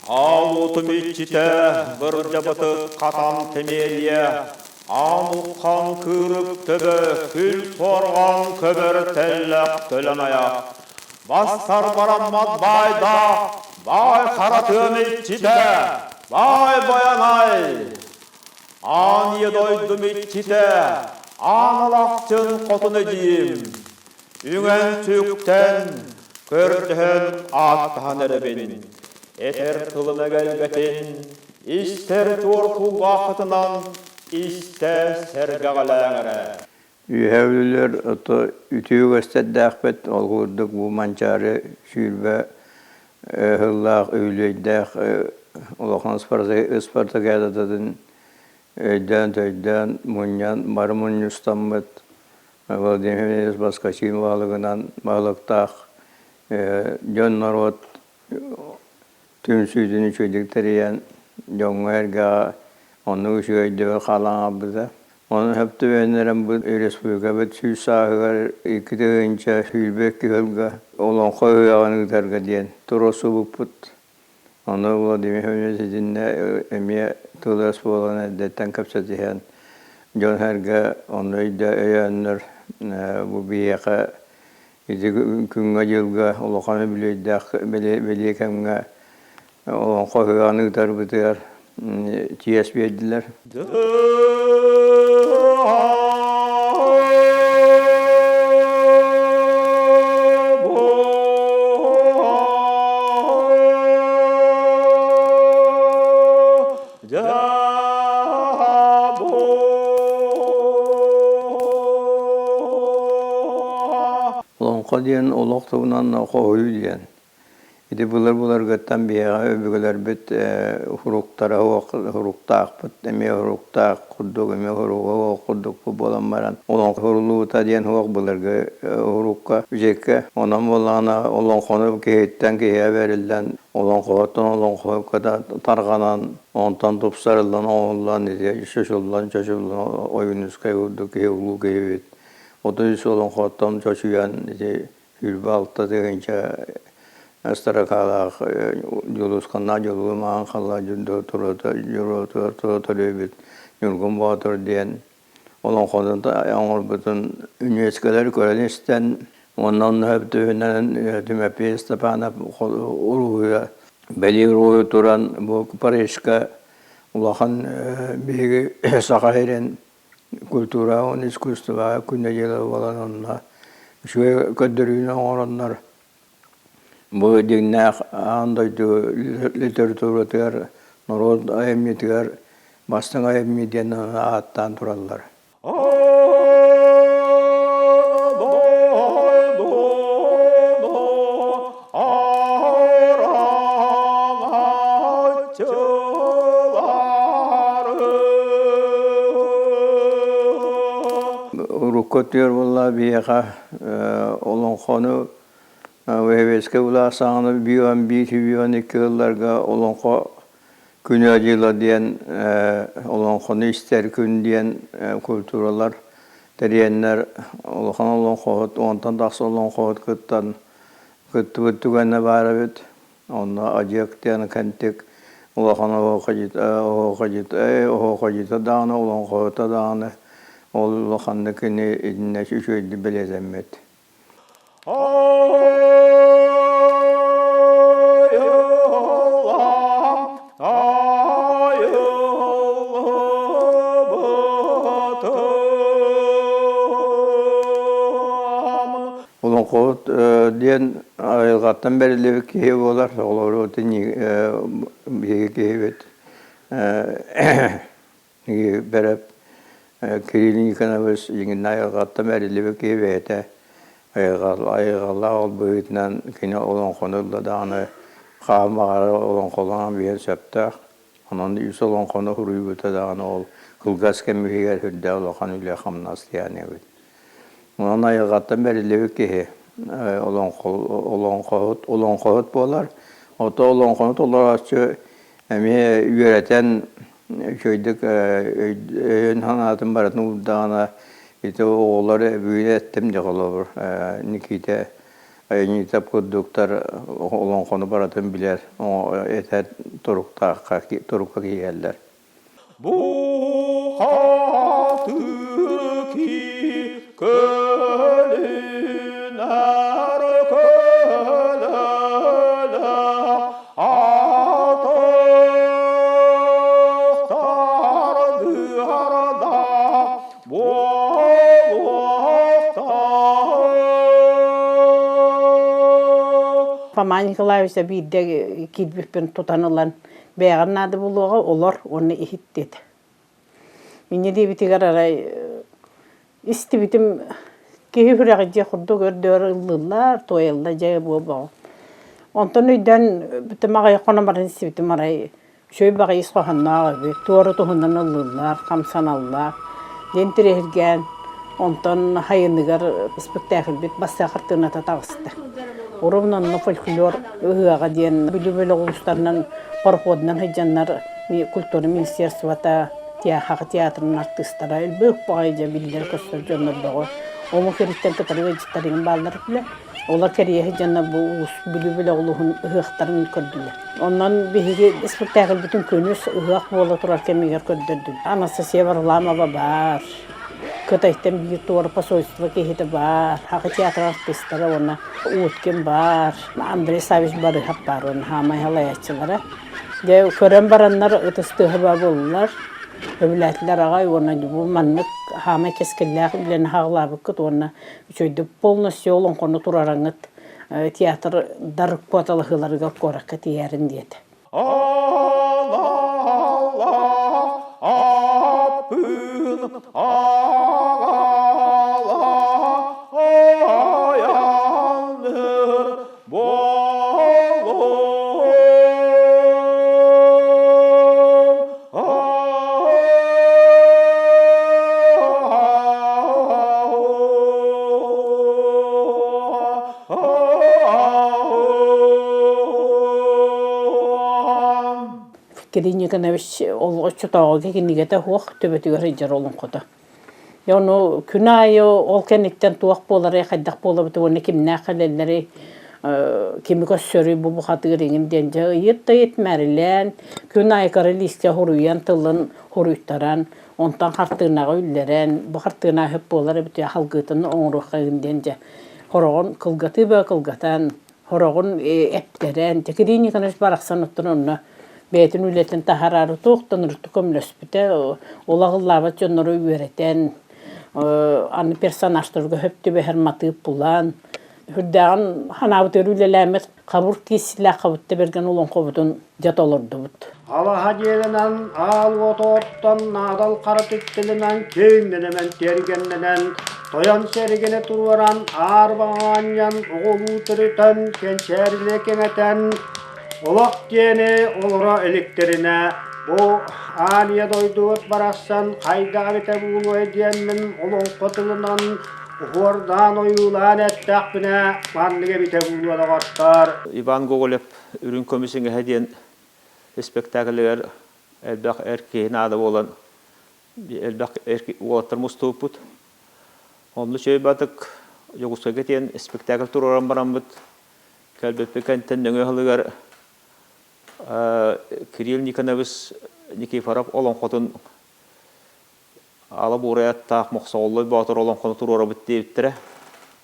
Аал уотум иччитэ бырдьабытык хатан тэмиэрийэ, аан уххан кыырык төбө, күл суорҕан көбөр тэллэх төлөн айах. Бастар бараммат баайдаах, баай хара тыам иччитэ, баай Байанай! Аан ийэ дойдум иччитэ, аан алахчын хотун эдьиийим, Үҥэн-сүктэн, көрдөһөн ааттаһан эрэбин. Этэр тылым эгэлгэтин, истэр туор кулгааххытынан истэ сэргэҕэлээҥ эрэ. Үөһээ Бүлүүлэр ото үтүө үгэстэрдээхпит, ол курдук бу Манчаары 20 сыллаах үбүлүөйдээх улахан спартакиадатын өйдөөн-төйдөөн мунньан, бары мунньустаммыт Владимир Ильич Баскачин баһылыгынан баһылыктаах дьон-норуот түмсүүтүн үчүгэйдик тэрийэн, дьоҥҥо-сэргэҕэ оннук үчүгэй өйдөбүл хаалан хаалбыта. Онон сөп түбэһиннэрэн бу республикабыт 100 сааһыгар 2022 сылга Олоҥхо ыһыаҕын ыытарга диэн туруорсубуппут. Ону Владимир Федорович итиннэ эмиэ тыл-өс буолан эрдэттэн кэпсэтиһэн, дьон-сэргэ онно өйөөннөр бу биһиэхэ ити күҥҥэ-дьылга улахан үбүлүөйдээх бэлиэ кэмҥэ олоҥхо ыһыаҕын ыытарбытыгар чиэс биэрдилэр. Олоҥхо диэн олох туһунан хоһуйуу диэн. Ити былыр-былыргыттан биһиэхэ өбүгэлэрбит уруктара суох, уруктаахпыт, эмиэ уруктаах курдук, эмиэ уруга суох курдук буолан баран, олоҥхо суруллубута диэн суох былыргы урукка үчэккэ. Онон буоллаҕына олоҥхону киһиттэн киһиэхэ бэриллэн, олоҥхоттон олоҥхоһукка тарҕанан, онтон тупсарыллан, оҥоһуллан, ити чочуллан, чочуллан Ойуунускай курдук киһи улуу киһибит. 33 олоҥхоттон чочуйан ити 26 тыһыынча строкалаах Дьулусханнаах Дьулуһу маҥан халлаан туруота төрүөбүт Ньургун Боотур диэн олоҥхону оҥорбутун үнүөскэлэр көрөн-истэн уонна онно сөп түһүнэн Тимофей Степанов уруһуйа бэлиэ уруһуй туран бу Парижка улахан биһиги Саха сирин культура уонна искусствоҕа күнэ-дьыла буолан онно үчүгэй көрдөрүүнү оҥороннор бу дьиҥнээх аан дойду литературатыгар норуот айымньытыгар бастыҥ айымньы диэн ааттаан тураллар. Урукку өттүгэр буолла биһиэхэ олоҥхону Вэһэбиэскэ былаас саҕана 11-12 сылларга олоҥхо күнэ дьыла диэн олоҥхону истэр күн диэн культуралар тэрийэннэр улахан олоҥхоһут уонтан тахса олоҥхоһут кыттан кыттыбыт түгэнэ баар эбит. Онно Адьыак диэн кэнтик улахан оһуохайдьыта оһуохайдьыта даҕаны, олоҥхоһута даҕаны ол улаханнык кини итиннэ үчүгэйдик бэлиэтэммит. Олоҥхоһут диэн айылҕаттан бэриллибит киһи буолар, оҕолору биһиги киһибит бэрэп Кирилл Никонович дьиҥинэ айылҕаттан бэриллибит киһи бэйэтэ айылҕалаах ол быһыытынан кини олоҥхону ылла даҕаны хаһан баҕарар олоҥхолоон биһиэн сөптөөх. Онон үс олоҥхону суруйбута даҕаны ол кылгас кэм иһигэр сүрдээх улахан үлэ-хамнас диэн эбит. Онон айылҕаттан бэриллибит киһи олоҥхоһут, олоҥхоһут буолар. Ото олоҥхону толорооччу эмиэ үөрэтэн үчүгэйдик өйүн-санаатын барытын уурдаҕына ити оҕолор бүгүн эттим дьэ холобур Никита Айанньытап курдуктар олоҥхону барытын билэр, этэр туруктаахха турукка киирэллэр. Бу хатыки көлүнэр көлөлө атахтардыарда Фома Николаевич биирдэ киирбиппин тутан ылан бэйэҕэр наада буолуоҕа олор уонна иһит диэтэ. Инньэ диэбитигэр арай истибитим киһи сүрэҕи курдук өрдөөр ыллыыллар, туойаллар дьэ буолбаҕа. Онтон өйдөөн бүтүм аҕай хонон баран истибитим арай Үчүгэй баҕайы ис хоһоонноох эбит, туора туһунан ыллыыллар, хамсаналлар диэн интэриэһиргээн, онтон сайыныгар испэктээкилбит бастакы хартыыната таҕыста. Урут онно фольклор ыһыаҕа диэн Бүлүү бөлөх улуустарынан пароходунан сылдьаннар культура министерствота, Саха театрын артыыстара элбэх баҕайы дьэ биллэр-көстөр дьоннор бөҕө. Омук сириттэн кытары ыалдьыттар бааллар этилэр. Олор кэриэһи дьоно бу улуус Бүлүү бөлөх улууһун ыһыахтарын көрдүлэр. Онон биһиги испэктээкилбитин күнүс ыһыах буола турар кэмигэр көрдөрдүбүт. Анастасия Варламова баар, Кытайтан биир туора посольство киһитэ баар, Саха театр артыыстара уонна Уткин баар, Андрей Саввич Барыһов баар уонна хаамай салайааччылара. Дьэ көрөн бараннар ытыс тыаһа баа буоллулар, сөбүлээтилэр аҕай уонна бу маннык хаамай кэскиллээх үлэни саҕалаабыккыт уонна үчүгэйдик полностью олоҥхону турараҥҥыт театрдар куоталаһыыларыгар куоракка тиийээрин диэтэ. Аппын аҕала айанныр буолуом. Кирилл Никонович ол оччотооҕуга кинигэтэ суох төбөтүгэр сылдьар олоҥхото. Дьэ ону күн аайы ол кэнниттэн туох буоларый, хайдах буолабыт уонна кимнээх кэлэллэрий, кими көрсөрүй бу бухатыыр иҥин диэн дьэ ыйыт да ыйыт мээрилээн, күн аайы кыра лиискэ суруйан тылын суруйтаран, онтон хартыынаҕа үллэрэн, бу хартыына сөп буолар эбит халгыытын оҥоруохха игин диэн дьэ хороҕун кылгатыы бөҕө кылгатан, хороҕун эптэрэн, Кирилл Никонович барахсан оттон онно бэйэтин үлэтин таһараары туохтан уруту көмөлөспүтэ, ол аҕыллаабат дьоннору үөрэтэн, аны персонажтарга сөп түбэһэр матыып булан, сүрдээҕин ханаабытыгар үлэлээммит хабыр кииссилээх хабытта бэргэн олоҥхобутун дьэ толордубут. Алаһа дьиэлэнэн, аал уоту оттон, наадал хара түптэлэнэн, киҥнэнэмэн тиэргэннэнэн, тойон сэргэни туруоран, аарбаҕаанньан, оҕолуу төрүтэн, кэнчээрилэ кэҥэтэн, олох диэни олоро иликтэринэ, бу аан ийэ дойдубут барахсан хайдах эбитэ буолуой диэммин олоҥхо тылынан уһуордаан ойуулаан эттэхпинэ, маннык эбитэ буолуо доҕоттоор. Иван Гоголев Үрүҥ көмүс иҥэһэ диэн испэктээкилигэр элбэх эр киһи наада буолан элбэх эр уолаттар мустубуппут. Онно үчүгэй баатык Дьокуускайга тиийэн испэктээкил туруоран бараммыт кэлбиппит кэнниттэн нөҥүө сылыгар Кирилл Никонович Никифоров олоҥхотун Ала Буурай аттаах Мохсоҕоллой Боотур олоҥхону туруорабыт диэбиттэрэ.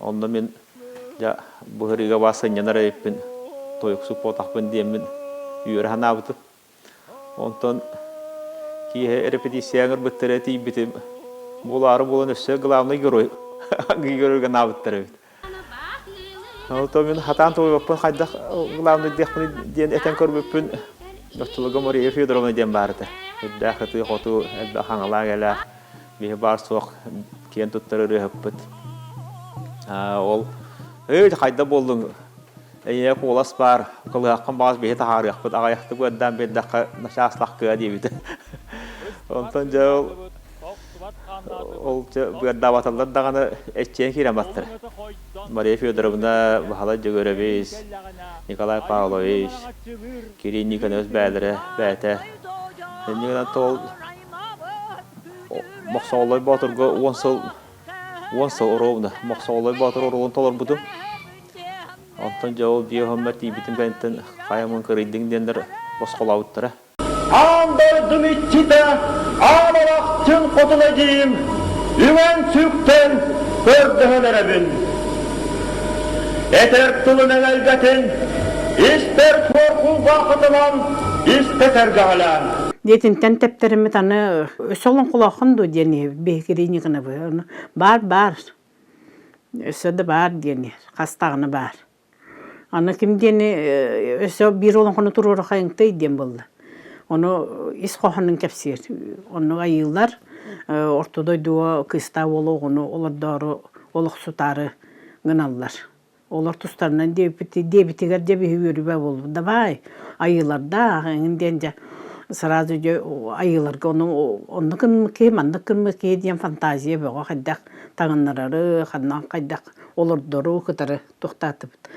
Онно мин дьэ быһырыыга баа сынньанар эбиппин, тойуксук буолтахпын диэммин үөрэ санаабытым. Онтон киэһэ репетицияҕа ыҥырбыттара тиийбитим. Буолаары буолан өссө главный герой геройга анаабыттар эбит. Онтон мин хатаан туойбаппын хайдах главный диэхпин диэн этэн көрбүппүн оччолорго Мария Федоровна диэн баар этэ. Үрдээх ытыы-хотуу, элбэх хаҥалаах-элээх, биһи баар-суох киэн туттар ырыаһыппыт. Ол эй хайда буоллуҥ эйиэхэ куолас баар, кылыһаххын баҕас биһи таһаарыахпыт, аҕыйахтык быардаан биэрдэххэ начаас кыа диэбитэ. Онтон дьэ ол Ол быардаабаталлар даҕаны эччийэн киирэн баттара. Мария Федоровна, Баһылай Дьөгүөрэбис, Николай Павлович, Кирилл Никонович бээлэрэ бэйэтэ. Инньэ гынан ол Мохсоҕоллой Боотурга 10 сыл 10 сыл оруобуна Мохсоҕоллой Боотур оруолун толорбутум. Онтон дьэ ол биэ уһаммар тиийбитим кэнниттэн хайамын кырыйдыҥ диэннэр босхолообуттара. Аан дойдум иччитэ, аан олохтун хотун эдьиийим, үҥэн-сүктэн көрдөһөн эрэбин. Этэр тылын эҥэлгэтин, истэр суор кулгааххытынан истэ сэргэҕэлээн. Диэтинтэн тэптэриммит аны өссө олоҥхолооххун дуо диэн биһиги гынабы. Баар баар. Өссө да баар диэн хас даҕаны баар. Аны ким диэни өссө биир олоҥхону туруора хайыҥтай диэн буолла. Ону ис хоһоонун кэпсиир. Оннук айыылар орто дойдуга кыыстаах уол оҕону олордоору олохсутаары гыналлар. Олор тустарынан диэбит диэбитигэр дьэ биһи үөрүүбэ буолбут. Давай айыылардаах эҥин диэн дьэ сразу дьэ айыыларга ону оннук гыммыт киһи маннык гыммыт киһи диэн фантазия бөҕө хайдах таҥыннарары ханнан хайдах олордору кытары туохтаатыбыт.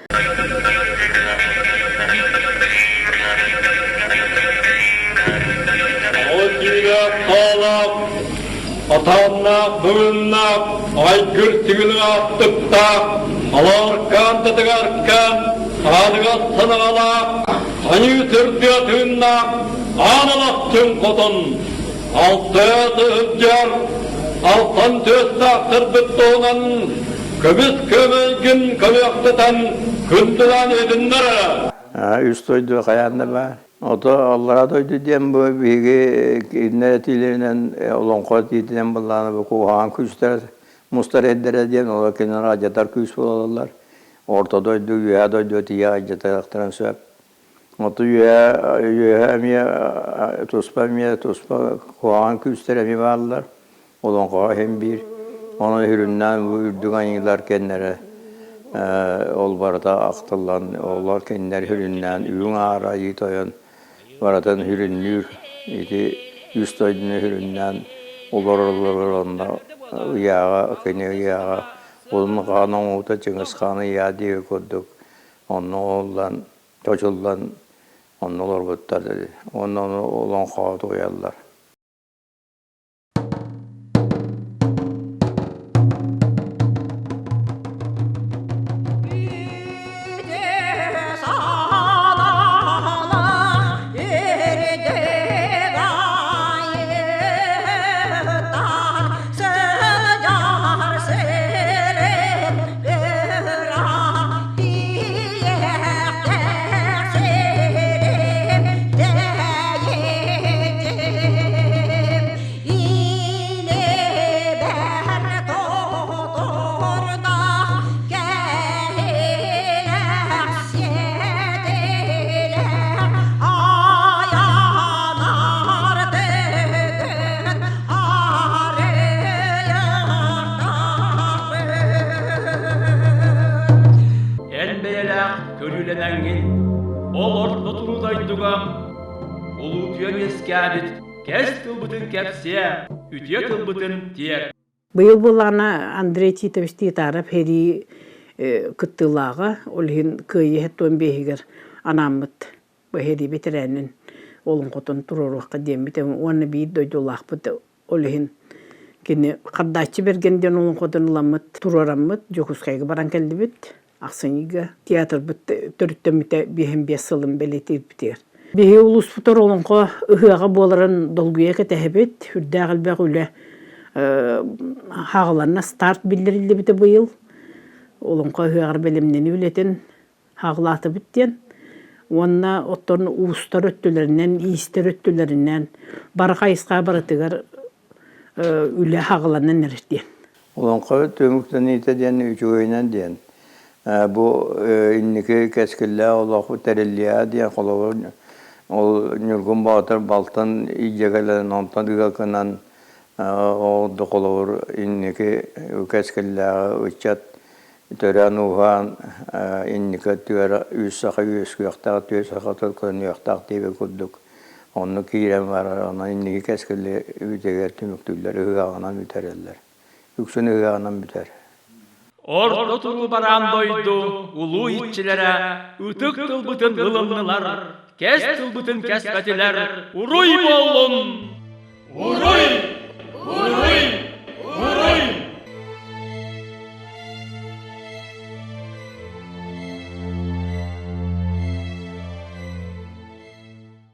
Хаалаах, атааннаах, быгыннаах, айгыр сигили ааттыктаах, алааркаан татыгаркаан, аныгас санаалаах, аньыы сырдыа тыыннаах, аан алахчын хотон, алтыа сылдьар, алтан тыастаах сырдык туһунан Көмүс көмөлгүн көмүөхтэтэн күндүлээн иһитиннэр эрэ. Үс дойду хайаан да баар. Ото аллараа дойду диэн бу биһиги кинилэр этиилэринэн олоҥхо этиитинэн былаана бу куһаҕан күүстэр мустар эрдэрэ диэн олор кинилэр алдьатар күүс буолаллар. Орто дойду, үөһээ дойду тиийэ алдьатыахтарын сөп. Оту үөһээ үөһээ эмиэ туспа эмиэ туспа куһаҕан күүстэр эмиэ бааллар. Олоҥхоҕо иһин биир. Онон сүрүннээн бу үрдүк айыылар кэннэрэ ол барыта ахтыллан, олор кинилэр сүрүннээн үрүҥ аар айыы тойон барытын сүрүннүүр ити үс дойдуну сүрүннээн олороллор онно ыйааҕа кини ыйааҕа Улун хаан оҥоһуута Чыҥыс хаан ыйаа диэки курдук онно оҥоһуллан чочуллан онно олорбуттар уонна ону олоҥхоҕо туойаллар. Эн бэйэлээх көрүүлэнэҥҥин ол орто туруу дойдуга улуутуйан үөскээбит кэс тылбытын кэпсиэ, үтүө тылбытын тиэр. Быйыл буоллаҕына Андрей Титович Титаров сэрии кыттыылааҕа, ол иһин Кыайыы 75-игэр анааммыт бу сэрии бэтэрээнин олоҥхотун туруоруохха диэммит уонна биир дойдулаахпыт ол иһин кини Хардааччы Бэргэн диэн олоҥхотун ыламмыт туруораммыт Дьокуускайга баран кэллибит. Ахсынньыга театрбыт төрүттэммитэ 55 сылын бэлиэтиирбитигэр. Биһиги улууспутугар олоҥхо ыһыаҕа буоларын долгуйа кэтэһэбит. Үрдээх элбэх үлэ хааланна старт биллэриллибитэ быйыл. Олоҥхо ыһыаҕар бэлэмнэнии үлэтин хаалаатыбыт диэн. Уонна оттон уустар өттүлэринэн, иистэр өттүлэринэн бары хайысха барытыгар үлэ хааланан эрэр диэн. Олоҥхо түмүктэниитэ диэн үчүгэйинэн диэн бу инники кэскиллээх олох тэриллиэҕэ диэн холобур ол Ньургун Боотур балтын илдьэ кэлэн онтон ыал гынан ол да холобур инники кэскиллээҕи ыччат төрөөн-ууһаан инники өттүгэр үс саха үөскүөхтээх, түөрт саха төлкөлөнүөхтээх диэбит курдук онно киирэн барар, онон инники кэскили үтүгэр түмүктүүллэр, ыһыаҕынан бүтэрэллэр. Үксүн ыһыаҕынан бүтэр. Орто туруу бараан дойду улуу иччилэрэ ытык тылбытын ылыннылар, кэс тылбытын кэспэтилэр, уруй буоллун! Уруй! Уруй!